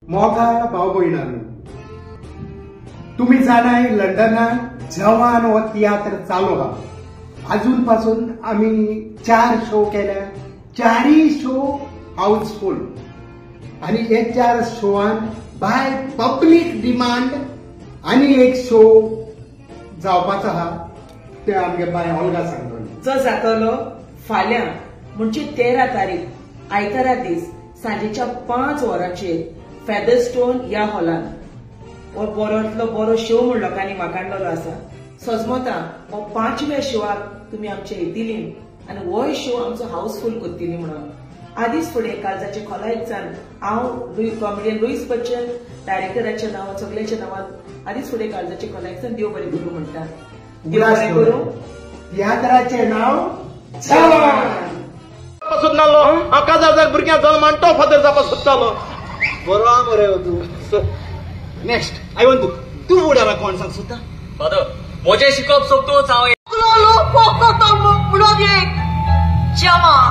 मोगाळ भाव भयणांनो, तुमी जाणाय लंडनाक जवान हो तियात्र चालू आहा. अजून पासून आमी 4 शो केल्या, 4 शो हाऊसफुल आनी हे 4 शोआन बाय पब्लीक डिमांड आनी एक शो जावपाचो आहा, ते आमगे बाय ओल्गा सांगतली. जो जातलो फाल्यां म्हणजे 13 तारीख आयतारा दीस सांजेच्या 5 वरांचेर फेदरस्टोन ह्या हॉलान हो बरोतलो बरो शो म्हूण लोकांनी वाखाणलेलो आसा. सजमता हो 5व्या शोआक तुमी आमचे येतली आनी होय शो आमचो हाऊसफूल करतली म्हणून आदीच फुडें काळजाचे खोलायेच्यान हांव कॉमेडियन लुईस बच्चन डायरेक्टराच्या नांवान सगळ्याच्या नांवान आदीच फुडें काळजाचे खोलायेच्यान देव बरें करूं म्हणटा. देव बरें करूं. तियात्राचें नांव जवान. सोदतालो हांव काजार भुरग्यां जल्मान तो फादर जावपाक सोदतालो. बरो आहा मरे तूं. नेक्स्ट आयवन तूं तूं फुडारा कोण सांग सोदता? फादर म्हजें शिकप सोंपतूच हांव जवान.